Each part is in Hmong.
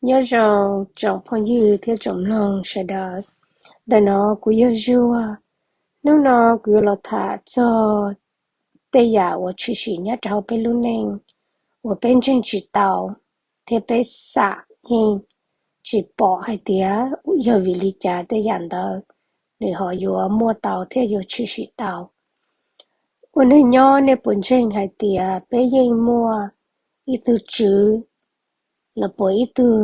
Nyob zoo tsoom phooj ywg thiab tsoom mloog sawv daws. Ntawm no kuv yog Zuag. Hnub no kuv yuav los tham txog tej yam uas tshwm sim nyob rau hauv peb lub neej uas peb ntseeg tsis tau, thiab peb xam yeej tsis pom hais tias yog vim li cas tej yam ntawd nws ho yuav muaj tau thiab yuav tshwm sim tau. Ua neeg nyob nej puas ntseeg hais tias peb yeej muaj ib tug tswv, los puas ib tug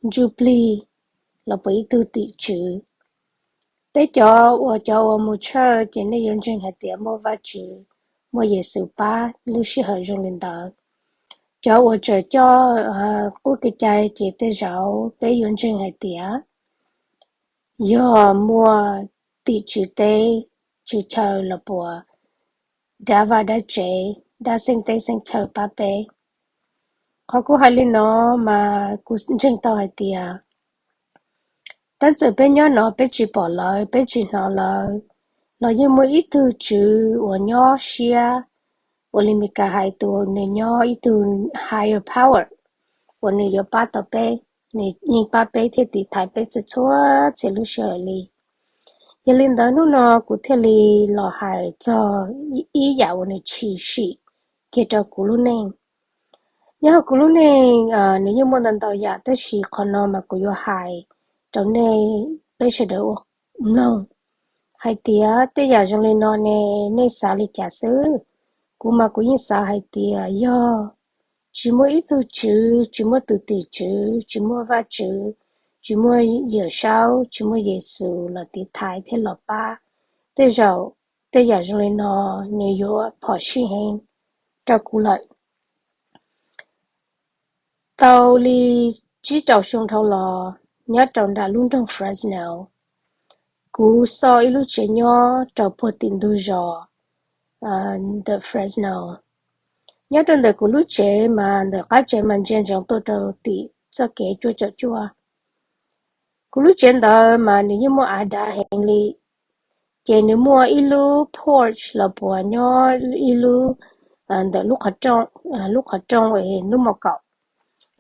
ntsuj plig, los puas ib tug tim tswv? Peb cov uas cov uas mus church ces nej yuav ntseeg hais tias muaj Vajtswv, muaj Yexus pab lub sij hawm zoo li ntawd. Cov uas tseem coj qub kev cai ces tej zaum peb yuav ntseeg hais tias yog muaj tim tswv teb, tswv chaw los puas dab vaj dab tsev, dab xeeb teb xeeb chaw pab peb. Qhov kuv hais li no mas kuv ntseeg tau hais tias tab txawm peb nyob no peb tsis pom lawv, peb tsis hnov lawv, los yeej muaj ib tug tswv uas nyob siab, uas li Mis Kas hais tias nws nyob ib tug higher power uas nws yuav pab tau peb, nws yeej pab peb thiab tiv thaiv peb txhua txhua txhia lub sij hawm li. Yog li ntawd hnub no kuv thiaj li los hais txog ib yam uas nws tshwm sim kiag rau kuv lub neej. Nyob hauv kuv lub neej nws yeej muaj ntau ntau yam, tab sis qhov no mas kuv yuav hais rau nej peb sawv daws ua mloog hais tias tej yam zoo li no ne, nej xav li cas xwb. Kuv mas kuv yeej xav hais tias yog tsis muaj ib tug tswv, tsis muaj tus tim tswv, tsis muaj Vajtswv, tsis muaj Yawm Saub, tsis muaj Yexus los tiv thaiv thiab los pab, tej zaum tej yam zoo li no nws yuav phom sij heev rau kuv lawm. Tau li tsib rau xyoo dhau los, nyob rau nram lub nroog Fresno, kuv xauj ib lub tsev nyob rau puag tim ntug zos ntawm Fresno. Nyob rau ntawm kuv lub tsev mas ntawm qab tsev mas ntsia ntsoov tuaj rau tim txoj kev cuaj caum cuaj. Kuv lub tsev ntawd mas nws yeej muaj av dav heev li, ces nws muaj ib lub porch los puas nyob ib lub ntawm lub qhov rooj, lub qhov rooj es lub mos kaum.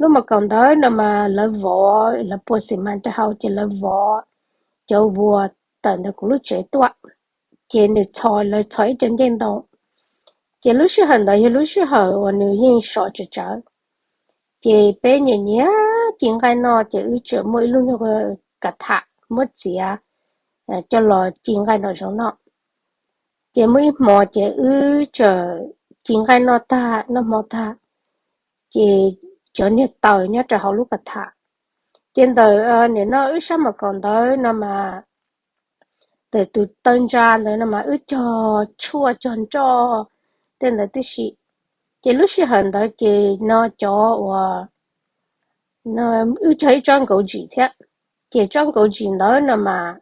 Lub mos kaum ntawd no mas lawv vov, lawv pua xi mas rau hauv ces lawv vov cov vuas tawm ntawm kuv lub tsev tuaj, ces nws txhos, lawv txhos ib co ncej ntoo. Ces lub sij hawm ntawd yog lub sij hawm uas nws yeej sov tsawv tsawv. Ces peb nyiam nyiam ci nqaij noj ces wb tseem muaj ib lub nyuag ka tham muab txiav coj los ci nqaij nram zoov noj. Ces muaj ib hmo ces wb tseem ci nqaij noj tag, noj hmo tag, ces cov niag taws nyob rau hauv lub ka tham. Ces ntawm nim no wb sab mos kaum ntawd no mas, ntawm tus taw ntsa ntawd no mas wb cog tshuaj cog nroj tej ntawd tib si. Ces lub sij hawm ntawd ces no cov uas, wb cog ib tsob nkaus ntsim thiab, ces tsob nkaus ntsim ntawd no mas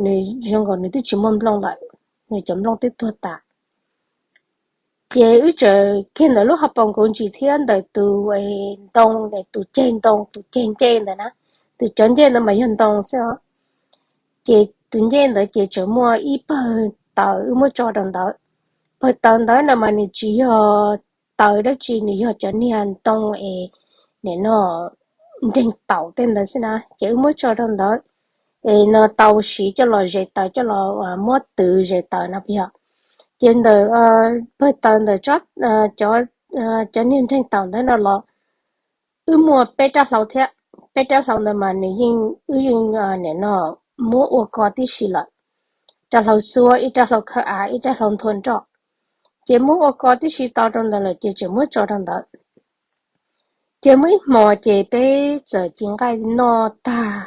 nws zoo nkaus nws twb tsis muaj nplooj lawm, nws cov nplooj twb tuag tas. Ces wb tseem kiag ntawm lub hauv paus nkaus ntsim thiab ntawm tus ntoo, tus ceg ntoo, tus ceg ncej ntawd na, tus cov ncej ntawd mas yog ntoo xwb os. Ces tus ncej ntawd ces tseem muaj ib pawg taws wb muab tso rau ntawd. Pawg taws ntawd no mas nws tsis yog taws dab tsi, nws yog cov niag ntoo es nim no nreeg taum tej ntawd xwb na, ces wb muab tso rau ntawd es no tau siv coj los zes taws, coj los muab twv zes taws no puas yog. Ces ntawm pawg taws ntawm cov niag nreeg taum ntawd no los wb muaj peb rab hlau thiab. Peb rab hlau ntawd mas nws yeej, wb yeej nim no muab ua ko tib si lawm, rab hlau xuab, ib rab hlau khawb av, ib rab hlau nthua nroj. Ces muab ua ko tib si tau rau ntawd lawm ces tseem muab tso rau ntawd. Ces muaj ib hmo ces peb txawm ci nqaij noj tag,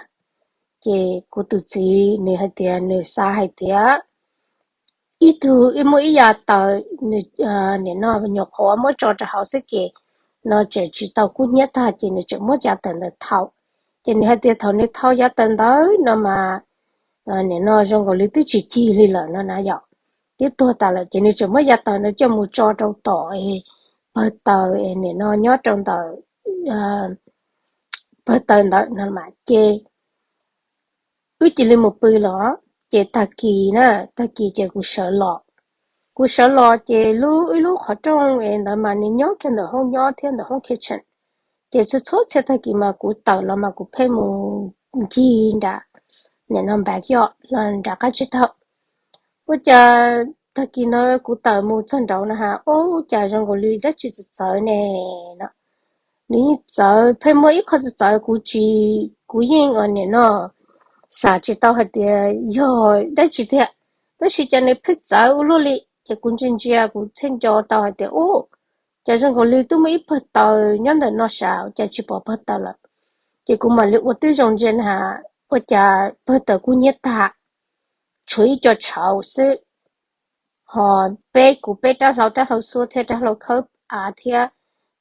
ces kuv tus txiv nws hais tias, nws xav hais tias ib tug, ib, muaj ib yav taws, nws nim no nyuam qhuav muab tso rau hauv xwb ces no tseem tsis tau kub hnyiab tag ces nws tseem muab yav taws ntawd thau. Ces nws hais tias thaum nws thau yav taws ntawd no mas nim no zoo nkaus li twb tsis cig li lawm no na yom, twb tuag tas lawm ces nws tseem muab yav taws ntawd coj mus tso rau tom pawg taws es nim no nyob rau ntawm pawg taws ntawd no mas ces wb cia li mus pw los. Ces tag kis na, tag kis ces kuv sawv los. Kuv sawv los ces lub, ib lub qhov rooj es ntawd mas nws nyob kiag ntawm hoob nyob thiab ntawm hoob kitchen. Ces txhua txhua txhia tag kis mas kuv tawm los mas kuv pheej mus ncig nram, nim no npav yoj los nram qab tsib taug. Ua cas tag kis no kuv tawm mus txog nraud no ha, ua cas zoo nkaus li dab tsi txawv txawv ne no. Nws yeej txawv, pheej muaj ib qho txawv txawv, kuv tsis, kuv yeej ua nim no xav tsis tau hais tias yog dab tsi tiag, tab sis cas nws pheej txawv ua luaj li. Ces kuv ntsia ntsia kuv thiaj nco tau hais tias, ua cas zoo nkaus li twb muaj ib pawg taws nyob ntawm no sav, ua cas tsis pom pawg taws lawm. Ces kuv mam li ua tib zoo ntsia na, ua cas pawg taws kub hnyiab tag, tshuav ib co tshauv xwb. Ho peb, kuv peb rab hlau, rab hlau xuab thiab rab hlau khawb av thiab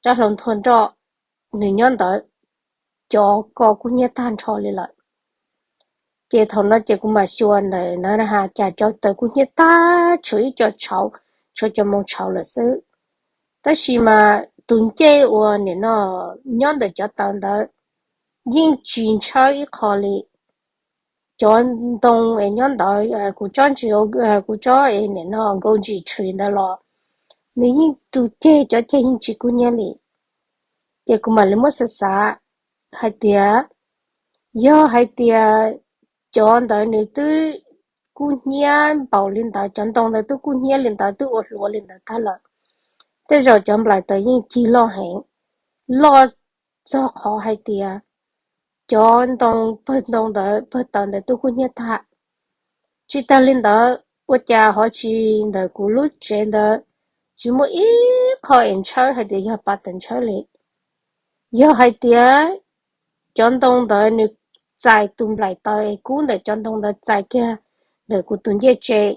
rab hlau nthua nroj, nws nyob ntawd, cov ko kub hnyiab tag nrho li lawm. Ces thaum no ces kuv mam xyuas ntawm na ha, cas cov taws kub hnyiab tag, tshuav ib co tshauv, tshuav cov moo tshauv lawm xwb. Tab sis mas tus ncej uas nim no nyob ntawm cov taws ntawd yeej tsis ntshawb ib qho li. Cov ntoo es nyob ntawd, kuv tsob ntsis, kuv tsob es nim no nkaus ntsis tshwm ntawd los nws yeej tus ceg, cov ceg yeej tsis kub hnyiab li. Ces kuv mam li muab xav xav hais tias, yog hais tias cov ntawd nws twb kub hnyiab npaum li ntawd, cov ntoo ntawd twb kub hnyiab li ntawd, twb ua hluav li ntawd tag lawm, tej zaum cov nplaim taws yeej cig loj heev, loj txog qhov hais tias cov ntoo, pawg ntoo ntawd, pawg taws ntawd twb kub hnyiab tag. Tsis tag li ntawd, ua cas ho tsis, ntawm kuv lub tsev ntawd tsis muaj ib qho es ntshawb hais tias yog pa taws ntshawb li. Yog hais tias cov ntoo ntawd nws txais tus nplaim taws es kub ntawm cov ntoo ntawd txais kiag ntawm kuv tus ncej tsev,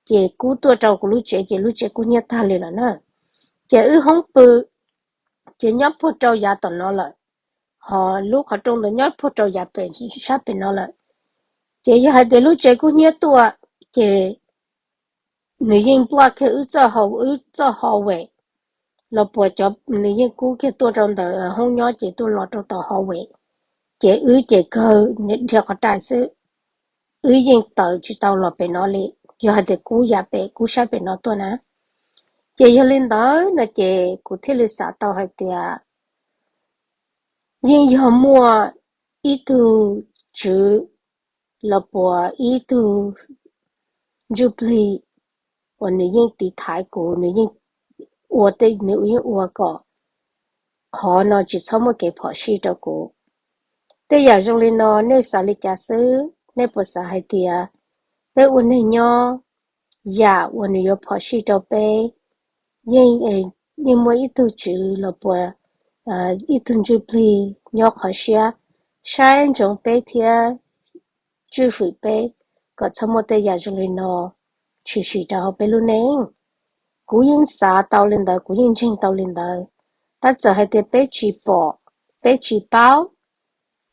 ces kub tuaj rau kuv lub tsev, ces lub tsev kub hnyiab tag li lawm na. Ces wb hoob pw ces nyob puag rau yav tom no lawm, ho lub qhov rooj ntawd nyob puag rau yav pem, sab pem no lawm. Ces yog hais tias lub tsev kub hnyiab tuaj, ces nws yeej npuaj kiag wb txoj hau, wb txoj hallway los puas cov, nws yeej kub kiag tuaj rau ntawm hoob nyob ces tuaj los rau tom hallway. Ces wb ces kawg dhia qhov rai xwb, wb yeej tawm tsis tau los pem no li, yog hais tias kub yav pem, kub sab pem no tuaj na. Ces yog li ntawd no ces kuv thiaj li xav tau hais tias yeej yog muaj ib tug tswv los puas ib tug ntsuj plig uas nws yeej tiv thaiv kuv, nws yeej ua tej, nws yeej ua kom qhov no tsis txhob muaj kev phom sij rau kuv. Tej yam zoo li no nej xav li cas xwb? Nej puas xav hais tias peb ua neeg nyob, yam uas nws yuav phom sij rau peb, yeej, yeej muaj ib tug tswv los puas ib tug ntsuj plig nyob qhov siab saib ntsoov peb thiab tswj hwm peb kom txhob muaj tej yam zoo li no tshwm sim rau hauv peb lub neej. Kuv yeej xav tau li ntawd, kuv yeej ntseeg tau li ntawd. Tab txawm hais tias peb tsis pom, peb tsis paub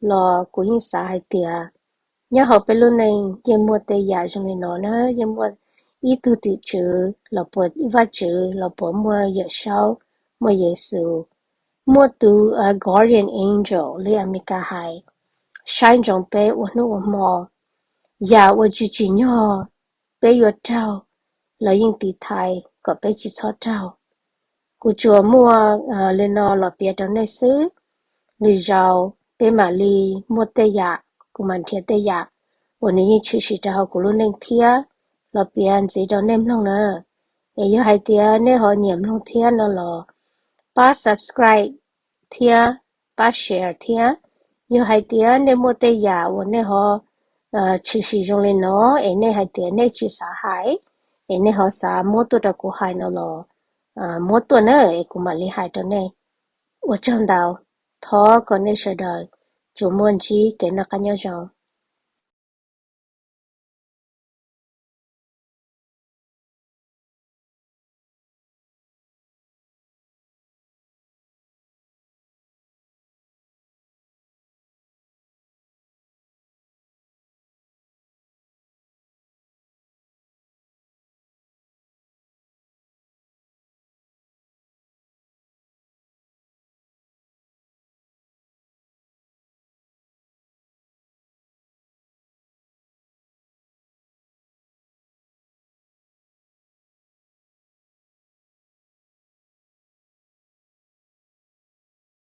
los kuv yeej xav hais tias nyob hauv peb lub neej yeej muaj tej yam zoo li no na, yeej muaj ib tug tim tswv los puas Vajtswv los puas muaj Yawm Saub, muaj Yexus, muaj tus guardian angel li Amelikas hais, saib ntsoov peb ua hnub ua hmo. Yam uas tsis tsim nyog peb yuav raug, lawv yeej tiv thaiv kom peb tsis txhob raug. Kuv tsuas muaj li no los piav rau nej xwb. Lwm zaus peb mam li muaj tej yam, kuv mam nrhiav tej yam uas nws yeej tshwm sim rau hauv kuv lub neej thiab los piav ntxiv rau nej mloog na. Es yog hais tias nej ho nyiam mloog thiab no los pab subscribe thiab pab share thiab. Yog hais tias nej muaj tej yam uas nej ho tshwm sim zoo li no es nej hais tias nej tsis xav hais, es nej ho xav muab tuaj rau kuv hais no los muab tuaj na, es kuv mam li hais rau nej. Ua tsaug ntau, thov kom nej sawv daws tsuas muaj ntsib kev noj qab nyob zoo.